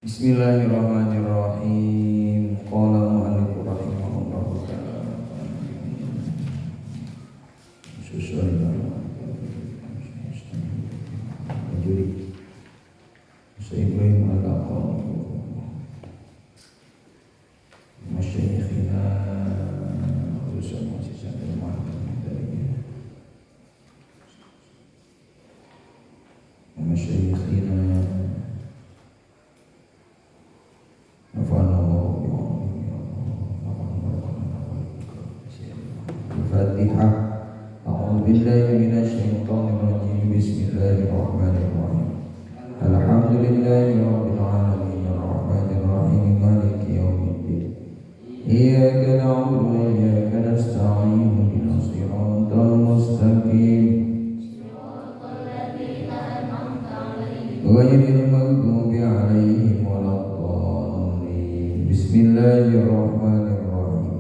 Bismillahirrahmanirrahim. Qala mu'allif rahimahullahu ta'ala. Ibrahim al-Aqam Masyayikhina khususan muassasah al-Mu'allim Masyayikhina Al-Fatihah. A'udzu billahi minasyaitonir rajim. Bismillahirrahmanirrahim. Alhamdulillahi rabbil alamin arrahmanir rahim maliki yaumiddin. Iyyaka na'budu wa iyyaka nasta'in ihdinas siratal mustaqim. Siratal ladzina an'amta 'alaihim ghairil maghdubi 'alaihim waladdallin. Bismillahirrahmanirrahim.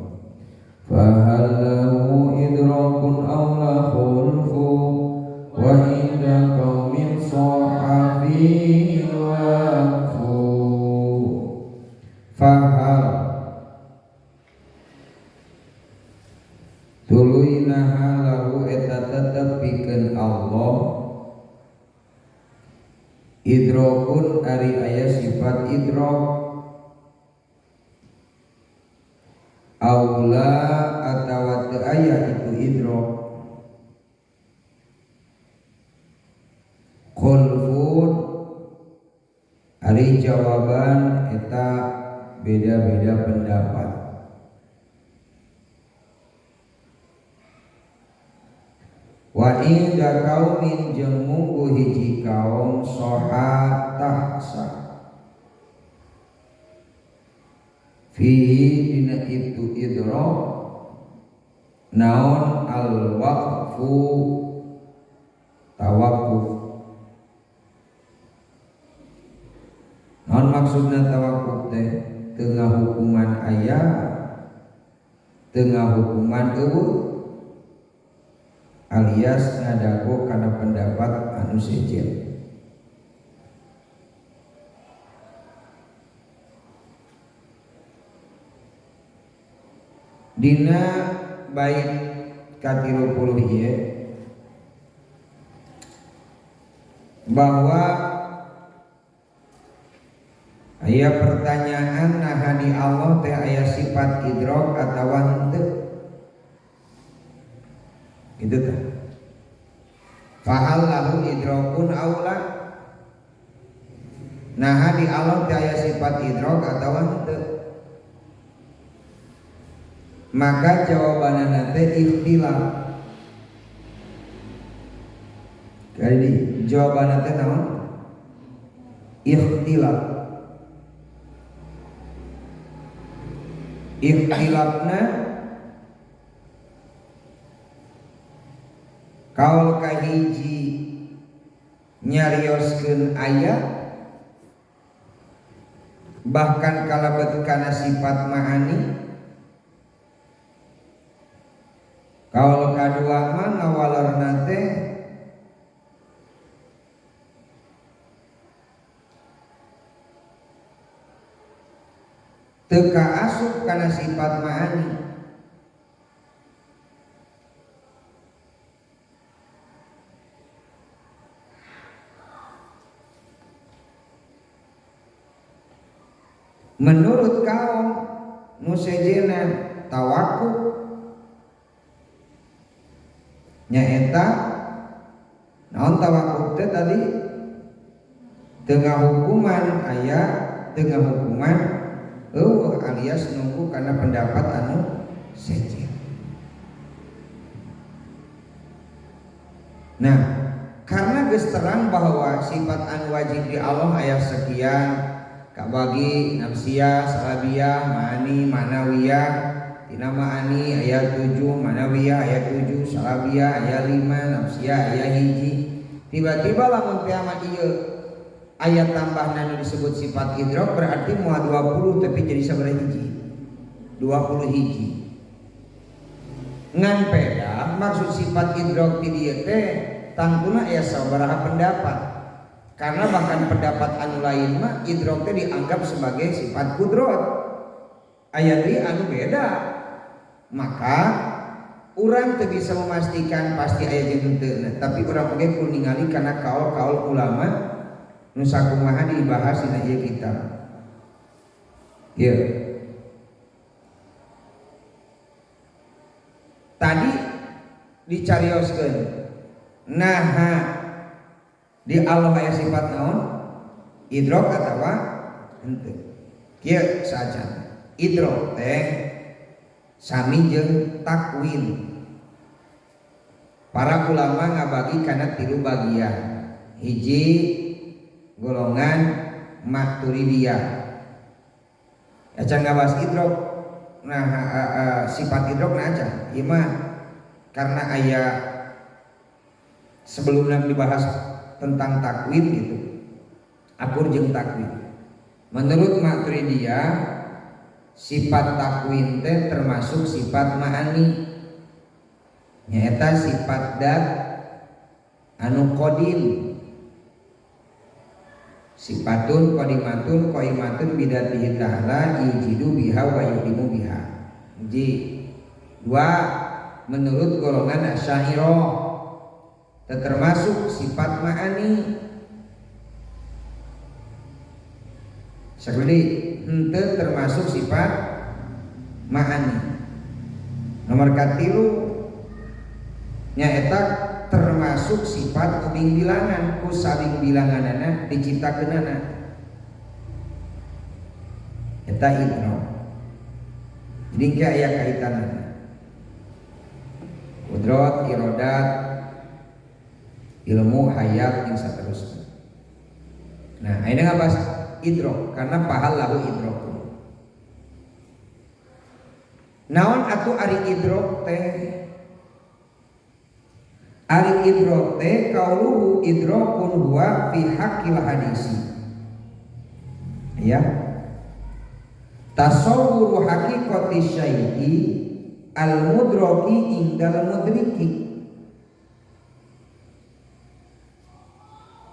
Fahal lahu idrakun aw la khulfu wa inda qaumin saha fihi waqfu. Fahal tuluy naha lahu eta tetep pikeun Allah idrakun ari aya sifat idrak aula atawa teu aya itu idrok khulfun ari jawaban eta beda-beda pendapat. Wa inda kaumin jeung munggu hiji kaum soha tahsa fihi dina itu idrok naon al waqfu tawakuf. Naon maksudna tawakuf teh? Tengah hukuman aya, tengah hukuman eueuh, alias ngadago kana pendapat anu sejen. Dina bait ka-30 ieu bahwa aya pertanyaan naha di Allah teh aya sifat idrok atawa henteu. Gitu tah. Fahal lahu idrokun aula. Naha di Allah teh aya sifat idrok atawa henteu. Maka jawabanana teh ikhtilaf. Jadi jawabanana teh naon? Ikhtilaf. Ikhtilafna kaul kahiji nyarioskeun aya bahkan kalebet kana sifat ma'ani. Kaul kadua mah ngawalerna teh teu kaasup kana sifat ma'ani. Menurut kaum nu sejenna tawakuf nyaeta naon tawakuf teh tadi tengah hukuman aya tengah hukuman eueuh alias nunggu karena pendapat anu sejen. Nah, karena geus terang bahwa sifat anu wajib di Allah aya sekian kabagi nafsiyah, salabiyah, ma'ani, manawiyah. Tina ma'ani aya 7, manawiyah aya 7, salabiyah aya 5, nafsiyah aya 1. Tiba-tiba lamun teh ama ieu aya tambahna nu disebut sifat idrok berarti moal 20 tapi jadi sabaraha hiji? 20 hiji. Ngan peda maksud sifat idrok di dieu teh tangtuna aya sabaraha pendapat. Karena bahkan pendapat anu lain mah idrok teh dianggap sebagai sifat kudrot. Aya deui anu beda. Maka urang teu bisa memastikan pasti aya jeung henteu, tapi urang oge kudu ningali kana kaul-kaul ulama nu sakumaha dibahas dina ieu kitab. Ieu. Tadi dicarioskeun naha di Allah aya sifat naon? Idrok atawa henteu. Kieu saja. Idrok teh sami jeung takwin. Para ulama ngabagi kana 3 bagian. Hiji golongan Maturidiyah. Acan ngabahas idrok. Nah sifat idrok nah aja. Ieu mah karena aya sebelumnya dibahas tentang takwin gitu. Akur jeung takwin. Menurut Maturidiyah sifat takwin teh termasuk sifat ma'ani. Nyaeta sifat dat anu qadim. Sifatun qadimatun qaimatun bidatihi ta'ala yujidu biha wa yudimu biha. Hiji. Dua, menurut golongan Asy'ariyah termasuk sifat ma'ani. Sekali henteu termasuk sifat ma'ani. Nomor katilu nyaeta termasuk sifat ubing bilangan ku sabing bilanganana diciptakeunana. Eta idrok. Jadi engke aya kaitanana. Kudrat, irodat, ilmu, hayat, jeung saterusna. Nah, ayeuna ngabahas idrok karena pahal lahu idrok. Naon atuh ari idrok teh? Ari idrok teh kauluhu idrokun huwa fi haqqil hadisi. Ya. Tasawwuru haqiqati syai'i al mudraki indal mudriki.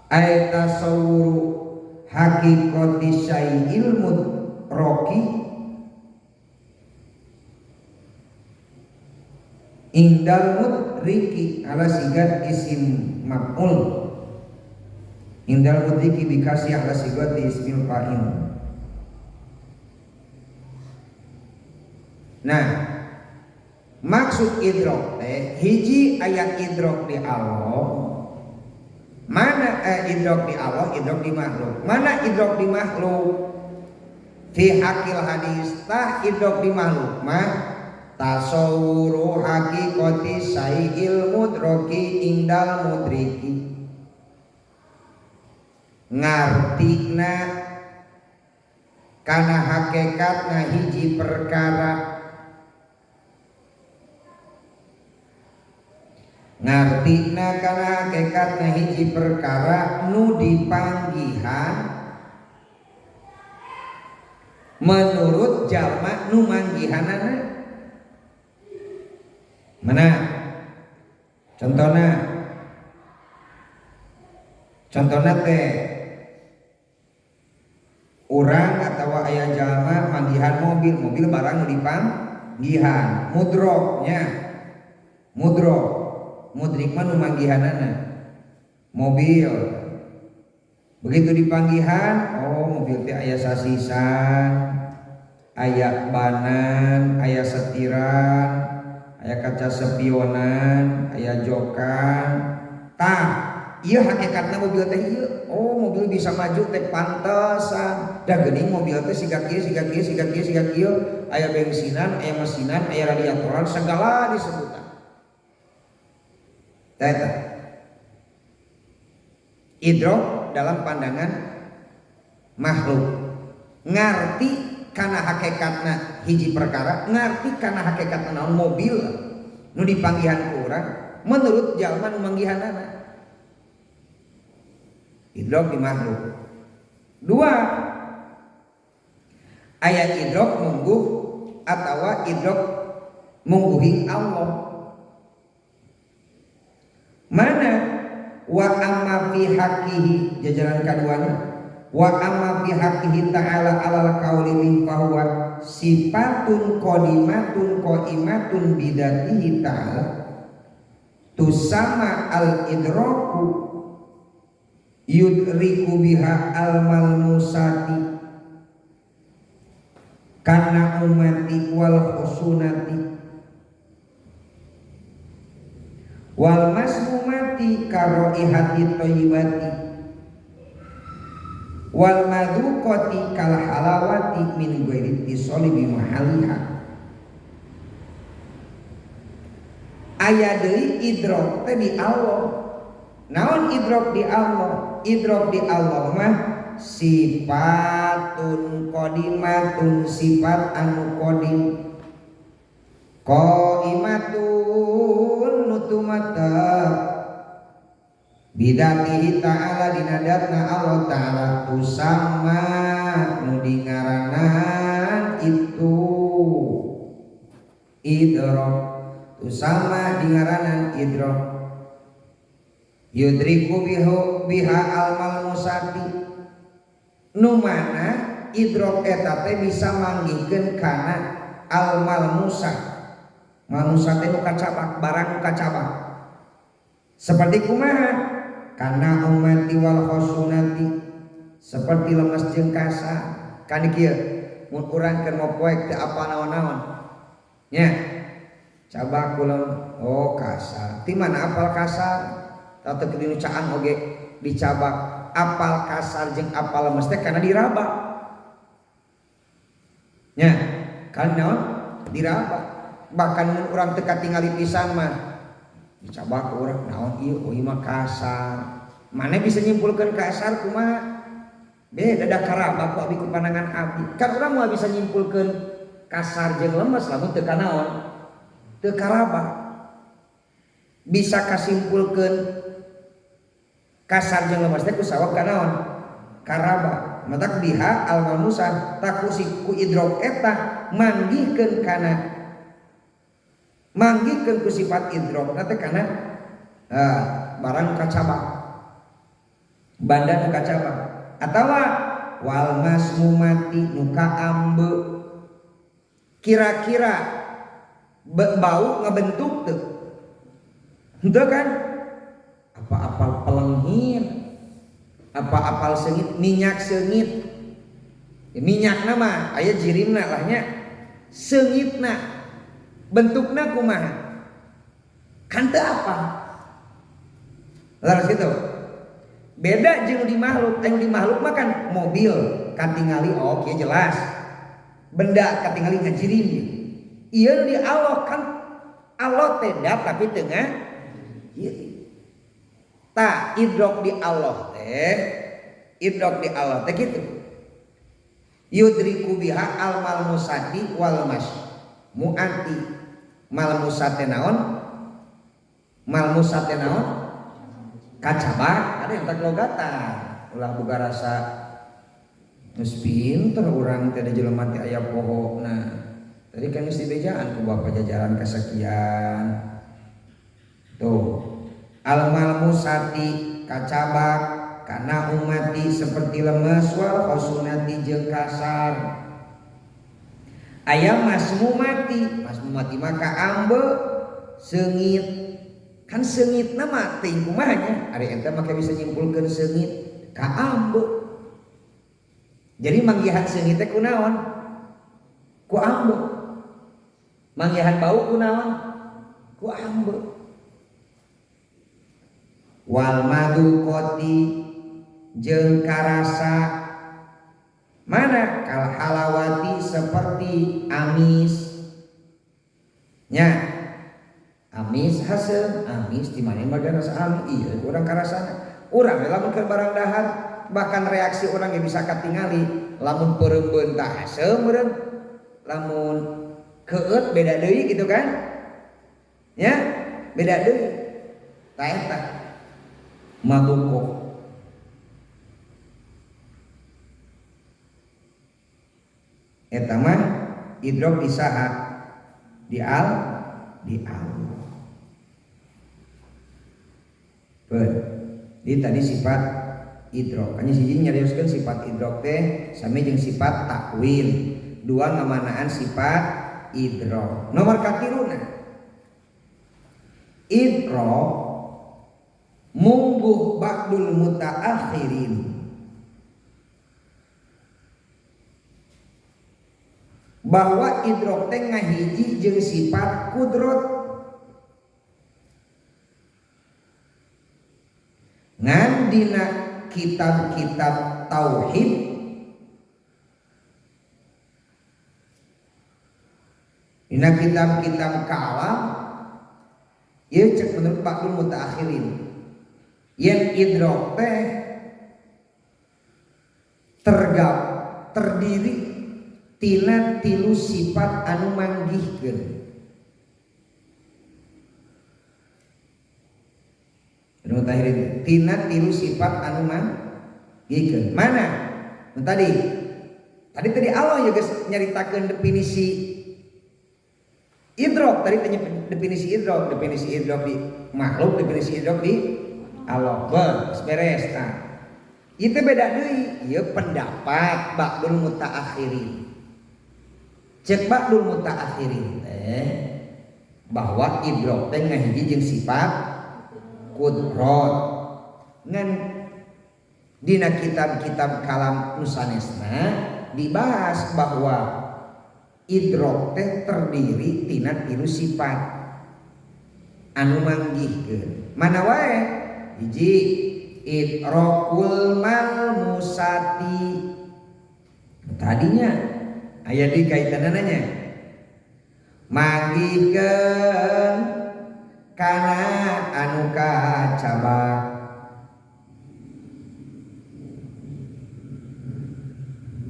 Ay tasawwuru haqiqati syai'il mudraki indal mudriki ala sigat isim maf'ul. Indal mudriki bikasih ala sigat ismil fa'il. Nah, maksud idrok teh hiji ayat idrok di Allah. Mana idrok di Allah, idrok di makhluk. Mana idrok di makhluk? Fi hakil hadis tah idrok di makhluk mah tasawwuru haqiqati syai'il mudraki indal mudriki. Ngartina kana hakikatna hiji perkara. Ngartina kana hakikatna hiji perkara nu dipanggihan menurut jalma nu manggihanana. Mana? Contohna. Contohna teh urang atawa aya jalma manggihan mobil, mobil barang nu dipanggihan, mudroknya. Mudrok. Mudrik mah nu manggihanana. Mobil. Begitu dipanggihan, oh mobil teh aya sasisan, aya banan, aya setiran, aya kaca spionan, aya jokan. Tah, ieu hakikatna mobil teh ieu. Oh, mobil bisa maju teh pantesan. Da geuning mobil teh siga kieu, siga kieu, siga kieu, siga kieu, aya bensinan, aya mesinan, aya radiatoran, segala disebutan. Tah eta. Idrok dalam pandangan makhluk. Ngarti kana hakikatna hiji perkara, ngarti kana hakikatna naon mobil nu dipanggihan ku urang menurut jalma nu manggihanana. Idrok di makhluk. Dua, ayat idrok mungguh atawa idrok mungguhing Allah. Mana wa amma fi fi haqqihi jajaran kaduana wa amma fi haqqihi ta'ala alal qauli bi fahuwa sifatun qadimatun qaimatun bidatihi ta'ala tusama al idraku yudriku biha al malmusati kana umati wal khusunati wal masmumati karoihati thayyibati wal madhuqati kal halawati min ghairi ittisali bi mahaliha. Aya deui idrok teh di Allah. Naon idrok di Allah? Idrok di Allah mah sifatun qadimatun, sifat anu qadim, qaimatun nutumata bidatihi ta'ala dina datna Allah ta'ala tusama nu dingaranan itu idrok, tusama dingaranan idrok yudriku biha almal musati nu mana idrok eta teh bisa manggihkeun kana almal musa. Manusia teh nu kacabak, barang nu kacabak. Seperti kumaha? Kana umati wal khusunati, seperti lemes jeung kasar. Kan kieu mun urang keur mopoek teu apa naon-naon. Nya. Cabak kulon, oh kasar. Ti mana apal kasar? Tah teu dinu caang oge dicabak. Apal kasar jeung apal lemes teh kana diraba. Nya, kan naon? Diraba. Bahkan mun urang teu katingali pisan mah dicabak ku urang naon ieu, oh ieu mah kasar. Mana bisa nyimpulkeun kasar kumaha? Beda da karaba ku abdi ku pandangan abdi. Kan urang moal bisa nyimpulkeun kasar jeung lemes lamun teu kanaon? Teu karaba. Bisa kasimpulkeun kasar jeung lemes teh ku sawab kanaon? Karaba. Matak biha al mamusa takusi ku idrok eta manggihkeun kana manggihkeun ku sifat idrok teh kana barang kacabak, banda nu kacabak atawa wal masmumati nu kaambe. Kira-kira bau ngabentuk teu? Henteu kan? Apa-apal pelenghir, apa-apal seungit, minyak seungit. Ya, minyakna mah aya jirimna lah nya. Seungitna bentukna kumaha? Kan teu apa? Laras gitu. Beda jeung di makhluk, anu di makhluk mah kan mobil katingali oh kieu jelas. Benda katingali ngajirim ieu. Ieu di Allah kan Allah teh tapi teu ngajirim. Ta idrok di Allah teh, idrok di Allah teh kitu. Yudriku biha al malmusati wal mas muanti. Malmusate naon? Malmusate naon? Kacabak, ada yang tak logatan. Ulah boga rasa geus pinter urang teh da jelema teh aya pohona. Tadi kan geus dibejaan ku bapak jajaran kasekian. Tuh. Al malmusati kacabak kana umati seperti lemes wal khusunati jeung kasar. Aya masmumati, masmumati maka ambe seungit. Kan seungitna mah teuing kumaha nya? Ari ente make bisa nyimpulkeun seungit ka ambe. Jadi manggihan seungit teh kunaon? Ku ambe. Manggihan bau kunaon? Ku ambe. Wal madukoti jeung karasa mana kal halawati seperti amis nya. Amis haseum, amis di mana bagian rasa amis, iya urang karasana. Urang we lamun keur barang dahar, bahkan reaksi urang ge bisa katingali, lamun peureum tah haseum meureun, lamun keueut beda deui gitu kan? Ya, beda deui. Tah eta maduko. Eta mah idrok disaha di al di Allah. Jadi tadi sifat idrok. Hanya siji nyarioskeun sifat idrok teh sami jeung sifat takwin. Dua ngamanaan sifat idrok. Nomor katiluna idrok mungguh ba'dul mutaakhirin. Bahwa idrok teh ngahiji jeung sifat kudrot. Ngan dina kitab-kitab tauhid dina kitab-kitab kalam ieu cek menurut ba'dul mutaakhirin yen idrok teh terdiri tina tilu sifat anu manggihkeun. Mutahirin tina tilu sifat anu manggihkeun. Mana? Tadi tadi Allah ya geus nyaritakeun definisi idrok. Tadi tanya definisi idrok di makhluk, definisi idrok di Allah. Beres beres tah. Ieu teh beda deui, ieu pendapat ba'dul mutaakhirin. Cek ba'dul mutaakhirin teh bahwa idrok teh ngahiji jeung sifat kudrot. Ngan dina kitab-kitab kalam nu sanesna dibahas bahwa idrok teh terdiri tina tilu sifat anu manggihkeun. Mana wae? Hiji idrokul malmusati. Tadinya aya di kaitanananya manggihkeun kana anu kacabak.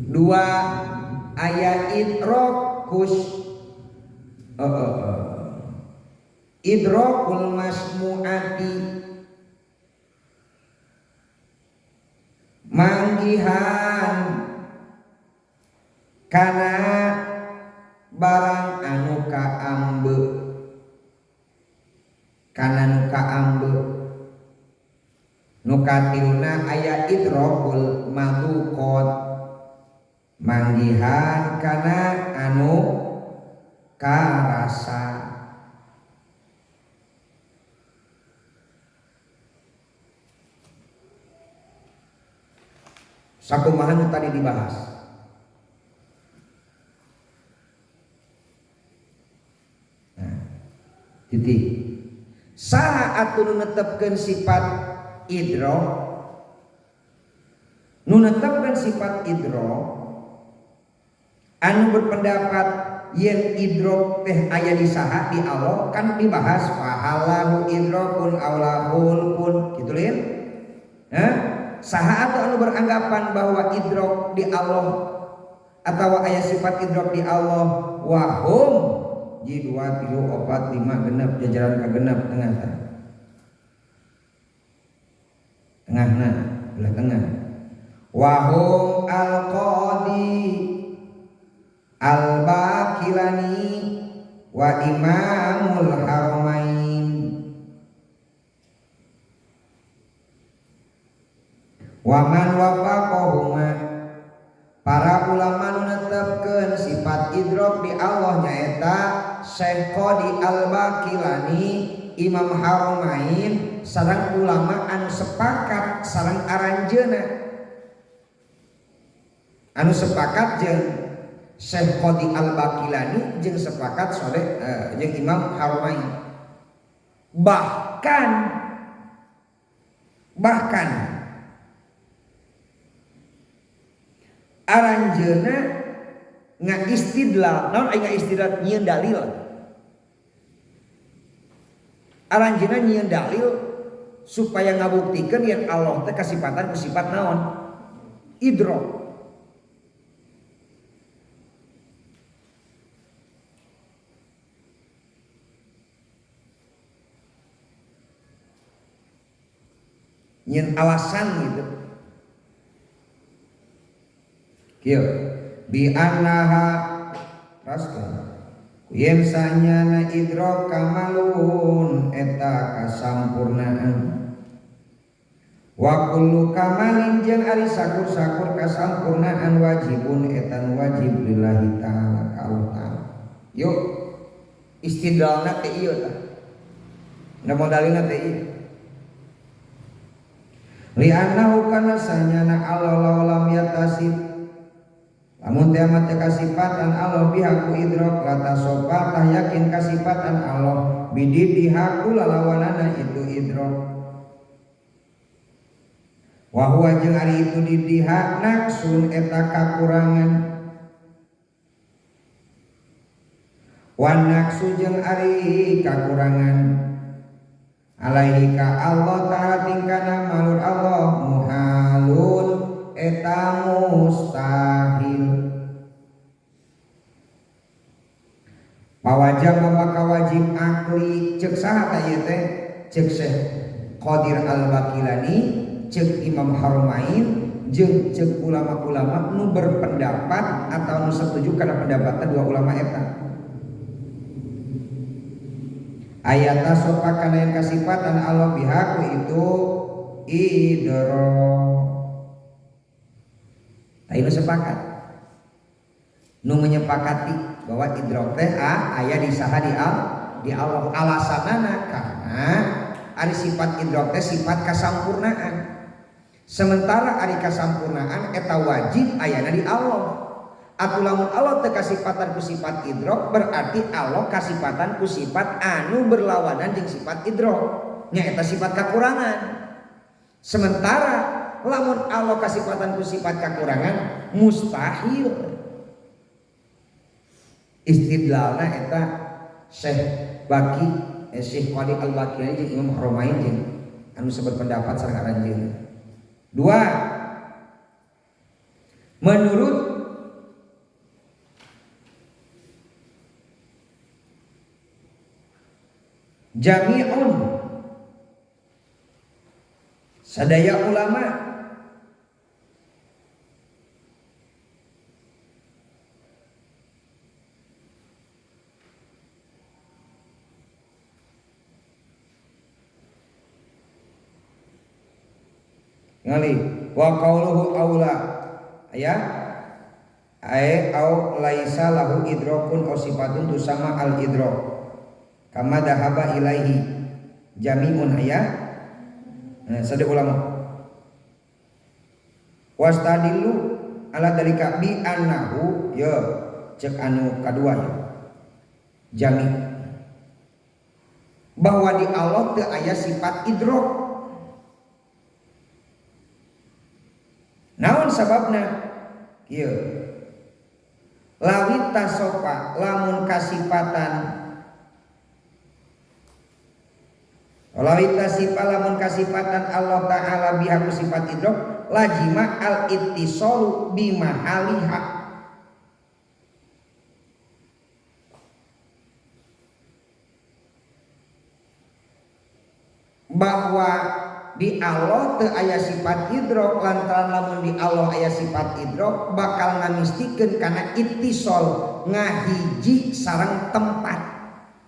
Dua aya idrokus idrokul masmuati manggihan kana barang anu kaambe kana nu kaambe. Nu katiluna aya idrokul madukot manggihan kana anu karasa. Sakumaha nu tadi dibahas. Nah, titik. Saha atuh nu netepkeun sifat idrok? Nu netepkeun sifat idrok anu berpendapat yen idrok teh aya di saha di Allah kan dibahas fahalahu idrokun aulahul pun gitu lin. Hah? Saha atuh anu beranggapan bahwa idrok di Allah atau aya sifat idrok di Allah wahum ji 2 3 4 5 genep jajaran kagenep tengah tah. Tengahna belah tengah. Wahum al-qadi al-Baqilani wa Imamul Haramain. Wa man wafaqahuma para ulama nu netepkeun sifat idrok di Allah nyaeta Syekh Qadi Al-Baqilani, Imam Haramain sareng ulama anu sepakat sareng aranjeuna. Anu sepakat jeung Syekh Qadi Al-Baqilani jeung sepakat sore jeung Imam Haramain. Bahkan aranjeuna ngaistidlal, naon aya ngaistidlal nyieun dalil. Aranjeuna nyieun dalil supaya ngabuktikeun yen Allah teh kasipatan ku sifat naon? Idrok. Nyen alasan gitu. Kieu bi annaha teraskeun yen sanyana idrok kamalun eta kasampurnaan Wa kullu kamalin jeung ari sakur-sakur kasampurnaan wajibun etan wajib lillahi ta'ala ka Allah ta'ala. Yuk istidlalna teh ieu tah. Da modalina teh ieu. Li'annahu kana sanyana Allah lam yatasib. Lamun teh mah teh kasipatan Allah bihaku idrok latasofa tah yakin kasipatan Allah bididihaku lalawanana itu idrok. Wa huwa jeung ari itu didiha naksun eta kakurangan. Wa naksu jeung ari kakurangan alaihi ka Allah ta'ala tingkana malur Allah muhalun eta mustahil. Pawajab maka wajib akli cek saha ta ieu teh cek Syekh Qadir Al-Baqilani cek Imam Haramain jeung cek ulama-ulama nu berpendapat atau nu setuju kana pendapatna dua ulama eta. Ayat sopa kana yang kasipatan Allah bihaku itu idro. Tah sepakat. Nu menyepakati bahwa idrok teh aya di saha di Allah. Alasanana karena ari sifat idrok teh sifat kasampurnaan. Sementara ari kasampurnaan eta wajib ayana di Allah. Atuh lamun Allah teu kasipatan ku sifat idrok berarti Allah kasipatan ku sifat anu berlawanan jeung sifat idrok. Nya eta sifat kakurangan. Sementara lamun Allah kasipatan ku sifat kakurangan mustahil. Istidlalna eta Syekh Baki Syekh Qadir Al-Baqilani jeung Imam Haramain jeung anu seberpendapat sareng aranjeunna. Dua, menurut jami'un sadaya ulama ngali wa qauluhu aula ya ai au laisa lahu idrakun aw sifatun tusama al idrak kama dahaba ilaihi jami'un aya. Nah, sada ulama wastadillu ala dalika bi annahu ya cek anu kadua ya jami bahwa di Allah teu aya sifat idrok. Naon sababna kieu lawit tasofa lamun kasipatan lawit tasifa lamun kasipatan Allah ta'ala bihaku sifat idrok lajima al ittisalu bimahaliha. Bahwa di Allah teu aya sifat idrok lantaran lamun di Allah aya sifat idrok bakal ngamistikeun kana ittisal ngahiji sareng tempat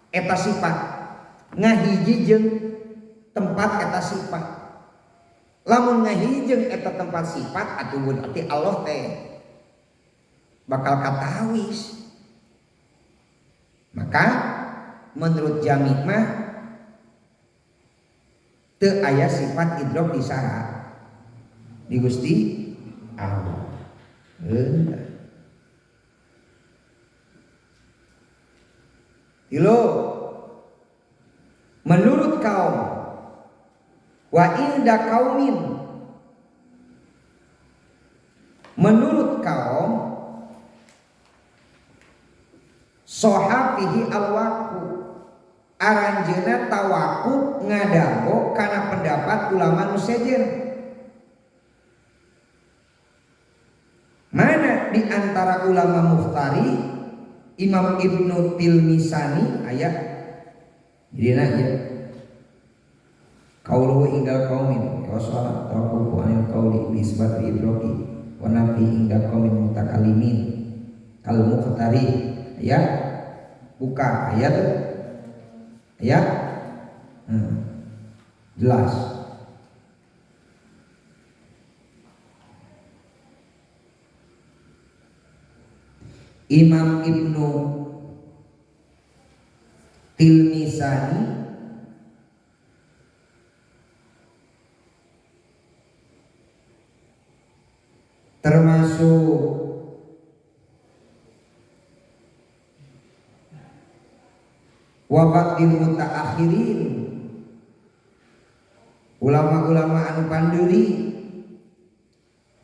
eta sifat ngahiji jeung tempat eta sifat. Lamun ngahiji jeung eta tempat sifat atuh berarti Allah teh bakal katawis. Maka menurut jami mah teu aya sifat idrok di saha di Gusti Allah. Tilu, menurut kaum wa inda kaumin, menurut kaum sohafihi alwaku aranjeuna tawakuf ngadago kana pendapat ulama nu sejen. Mana di antara ulama Mukhtari Imam Ibnu Tilmisani aya jadi ya kauluhu inggal kaumin wa salat tawakufu anil qauli bi isbati idroki wa nafi inggal kaumin mutakalimin kal Mukhtari ya buka ayat ya jelas. Imam Ibnu Tilmisani termasuk wabakil mutaakhirin, ulama-ulama anu panduri.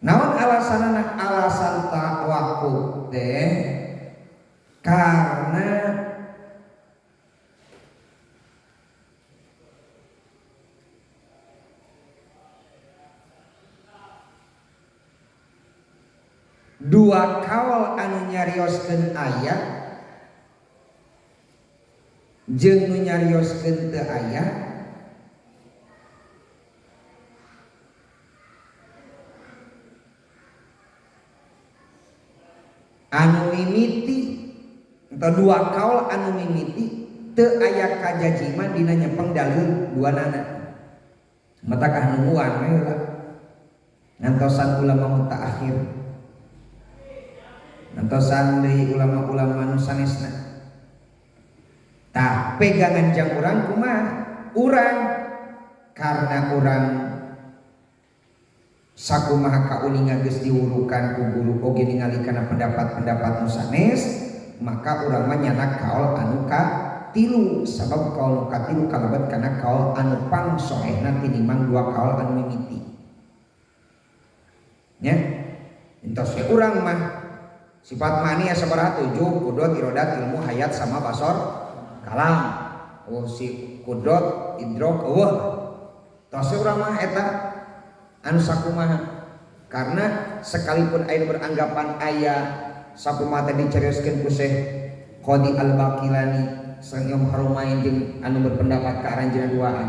Naon alasanana? Alasan tawakkuf teh karena dua kaul anu nyarioskeun aya jeung nu nyarioskeun teu aya anu mimiti atau dua kaul anu mimiti teu aya kajajiman dina nyepeng dalil dua nana. Matakah nungguan we lah ngantosan ulama mutaakhir, ngantosan deui ulama-ulama nu sanesna. Tah pegangan jang urang kumaha? Urang karena urang sakumaha kauninga geus diwurukan ku guru oge ningali kana pendapat-pendapat nu sanes, maka urang mah nyanak kaul anu katilu, sabab kaul nu katilu kalebet kana kaul anu pangsohehna tinimbang dua kaul anu mimiti. Nya entos we urang mah sifat mani aya sabaraha? 7, kudrat, irodat, ilmu, hayat sama basor, kalam. Oh si kudrat, idrok, eueuh. Tos urang mah eta anu sakumaha. Karena sekalipun aya beranggapan aya sakumaha teh dicarioskeun ku Syekh Qadi Al-Baqilani sareng Imam Harumain jeung anu berpendapat ka aranjeunna duaan,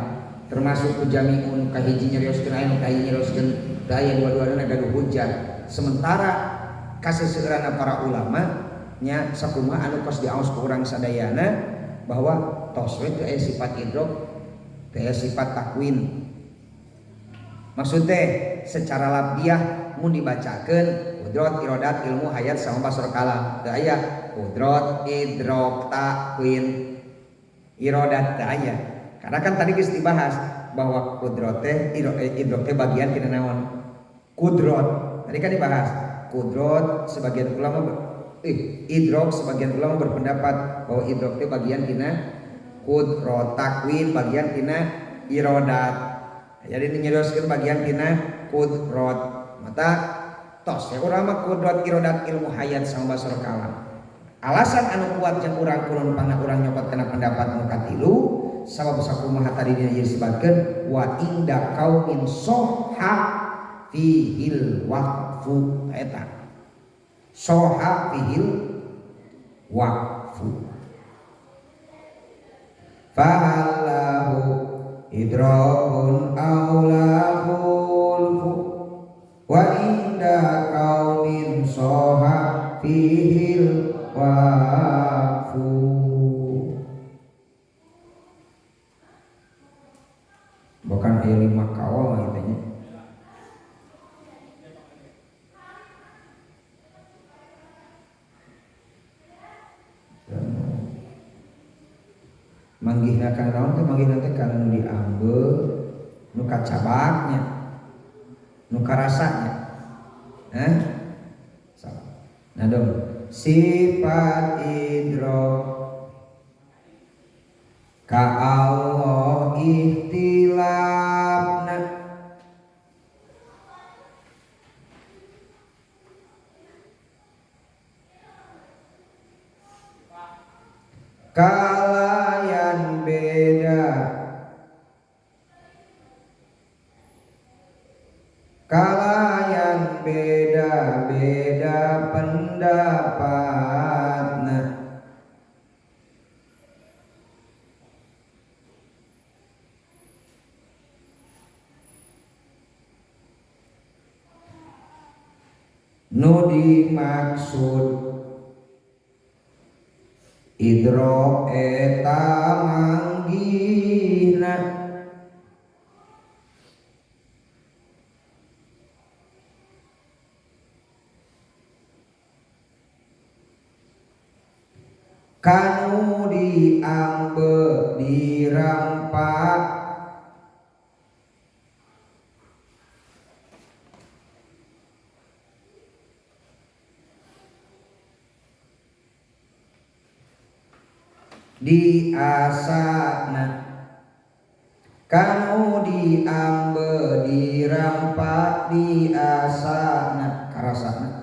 termasuk ku Jami'un kahiji nyarioskeun aya nu kahiji nyarioskeun teu aya, dua-duana gaduh hujah. Sementara kaseseueurana para ulama nya sakumaha anu kos diaos ku urang sadayana bahwa tos we teu aya sifat idrok, teu aya sifat takwin. Maksudnya secara labdiah mun dibacakeun kudrat, irodat, ilmu, hayat sama basor kalam. Teu aya kudrat, idrok, takwin, irodat teu aya. Karena kan tadi geus dibahas bahwa kudrat teh idrok teh bagian tina naon? Kudrat. Tadi kan dibahas kudrat sebagian ulama idrok sebagian ulama berpendapat bahwa idrok teh bagian tina kudrat, takwin bagian tina irodat. Jadi nyerioskeun bagian tina kudrat. Mata tos ya urang mah kudrat, irodat, ilmu, hayat sama basor kalam. Alasan anu kuat jeung urang kulon pangna urang nyokot kana pendapat nu katilu sabab sakumaha tadi dina ieu disebutkeun wa inda qaumin soha fihil waqfu, eta soha fihil waqfu. Fahallahu idrakun aula khulfu wa inda qaumin soha fihil waqfu. Bahkan aya 5 kaul gitu nya. Manggihna kana naon teh? Manggihna teh kana nu diambeul, nu kacabaknya, nu karasanya. Hah? Nah dong, sifat idrok ka Allah ikhtilafna kalayan beda, kalayan beda-beda pendapatna. Nu dimaksud idrok eta manggihna Kanu diambe dirampak diasana kanu diambe dirampak diasana karasana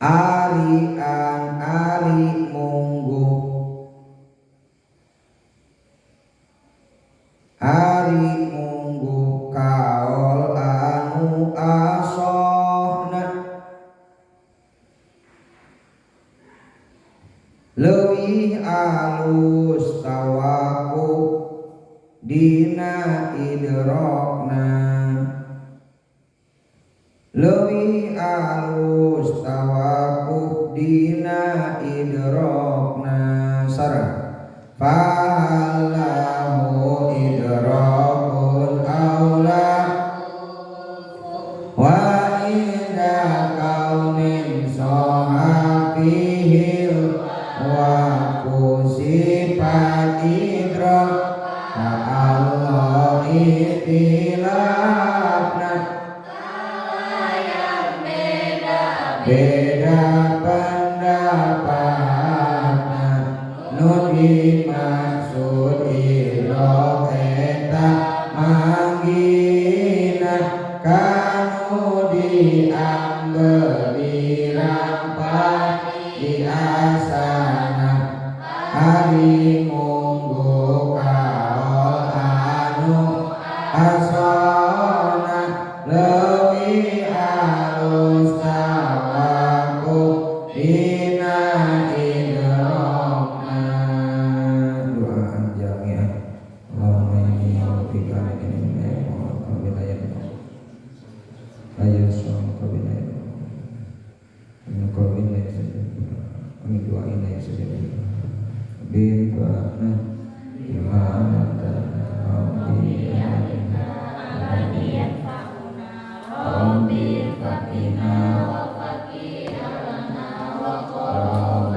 ari an ari munggu ari munggu kaol anu asohna leuwih alus tawaku dina idrokna leuwih alus tawakuf dina idrokna sareng fahallahu idrakun aula wa inda qaumin sahafihil wa kusifat idrak ka Allah itilafna beda pendapatna nu dimaksud idrak eta manggina kanu diambe dirampak diasana ari munggu kaol anu asona leuwih alus tawaku.